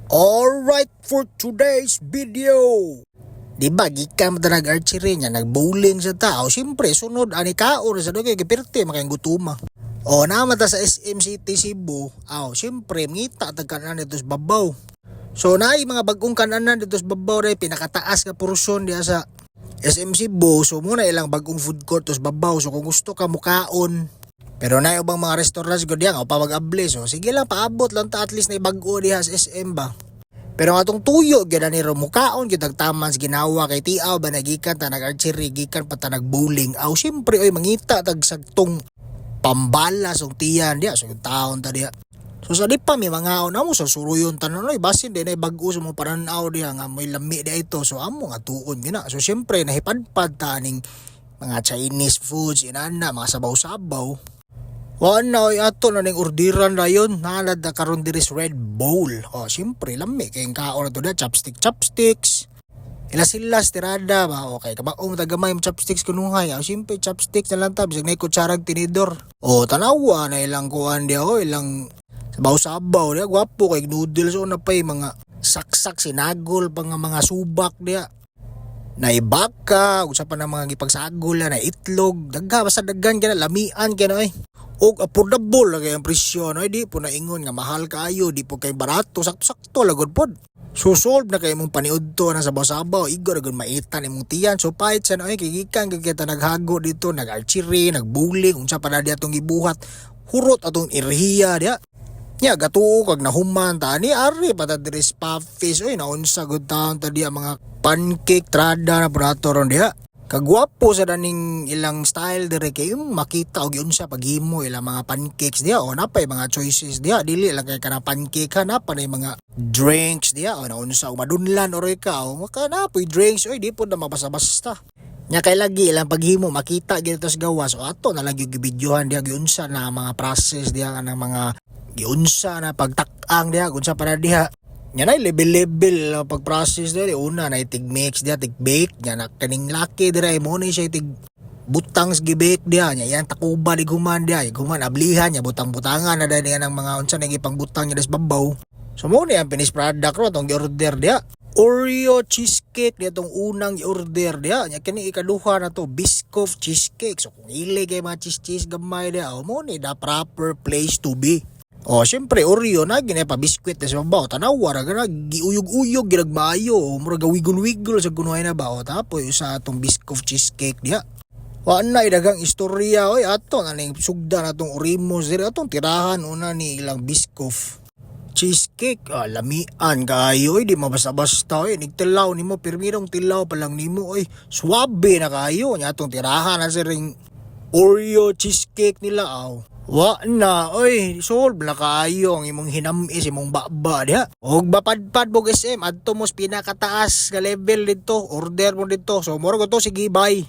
Alright, for today's video. Di ba, gikan man ta nag-archery niya, nag-bowling sa tao. Siyempre, sunod, ani kaon sa doon, kay gipirte, makayong gutuma. O, naman ta sa SM City Cebu. Aw, siyempre, ngita tag kanan dito sa babaw. So, naay mga bagong kananan dito sa babaw dahil pinakataas nga porsyon diya sa SM Cebu. So, muna ilang bagong food court sa babaw. So, kung gusto ka mukaon, pero na ubang mga restaurants gud diya nga pa mag-abli. So, sige lang, paabot lang ta, at least na bago diha sa SM ba. Pero ang atong tuyo gyud ani ro mukaon gyud taman sa ginawa kay tiaw ba nagikan ta nag-archery, gikan pa ta nag-bowling. Aw, syempre oy, mangita tag sagtong pambalas og tiyan diya, so yung taon ta diya. So sa di pa mi mangaon, amo sa suruyon tanan oy, basin di na bag-o sa mo panan-aw diha nga may lami diha ito. So amo nga tuon gyud na. So syempre nahipadpad ta aning mga Chinese foods inana, mga sabaw-sabaw. Wa na oy, ato na ning orderan dayon, nalad na karon diri sa Red Bowl. Oh, syempre lami kay kaon na to da, chopstick chopsticks. Ila sila tirada ba, okay kabaong ta gamay mo chopsticks kunuhay. Oh, syempre chopsticks na lang ta bisag nay kutsarag tinidor. Oh, tanawa na ilang kuan diha oh, ilang sabaw-sabaw diha, gwapo kay noodles oh, na pay mga saksak sinagol pa nga mga subak diha. Naibaka, usa pa ng mga gipagsagol na itlog, dagha basta daghan kay na lamian kay na oy. Og affordable lang kay ang presyo no, di po na ingon nga mahal kaayo, di po kay barato, sakto-sakto la gud pod. So solve na kay imong paniudto na sabaw-sabaw, igo ra gud maitan imong tiyan. So pahit sa no, kay gikan kay kita naghago dito, nag-archery, nag-bowling, unsa pa na di atong gibuhat. Hurot atong enerhiya diha. Nya gatuo kag nahuman ta ni ari pa ta diri sa Puffis oy, naunsa gud taon ta diha, mga pancake trada na po ron diha. Kagwapo sa daning ilang style dire kay yung makita og giunsa paghimo ilang mga pancakes diha o napay mga choices diha, dili lang kay kana pancake ha, napa na mga drinks diha o naunsa o madunlan or ikaw maka napoy drinks oy, di pod na mabasta-basta. Nya kay lagi ilang paghimo makita gyud sa gawas o ato na lang gyud gibidyohan diha giunsa na mga process diha nga ng mga giunsa na pagtak-ang diha, unsa pa na diha. Nya na level-level ang pag-process diha, una na tig mix diha, tig bake nya na kaning laki dira mo ni siya tig butang sa gibake diha, nya yan takuba di human diha, human ablihan nya butang-butangan na diha ng mga unsa na gipangbutang niya sa babaw. So mo ni ang finished product ro atong gi-order diha. Oreo cheesecake diha tong unang i-order diha. Nya kini ikaduha na to, Biscoff cheesecake. So kung ili kay mga cheese cheese gamay diha, oh, mo ni the proper place to be. Oh, syempre Oreo na gina pa biskwit sa babaw. Tanawa ra gana giuyog-uyog ginag maayo, murag wiggle-wiggle sa kunuhay na ba. Oh, tapos sa atong Biscoff cheesecake diha. Wa na daghang istorya oy, ato na ning sugda na tong Orimos diri, atong tirahan una ni ilang Biscoff cheesecake. Ah, lamian kaayo oy, di mabasta-basta oy, nigtilaw nimo pirmirong tilaw pa lang nimo oy, swabe na kaayo. Nya atong tirahan na siring Oreo cheesecake nila aw. Wa na, oy, solve na kaayo ang imong hinamis, imong baba diha. Og bapadpad bog SM, adto mo sa pinakataas nga level dito, order mo dito. So moro ko to, sige, bye.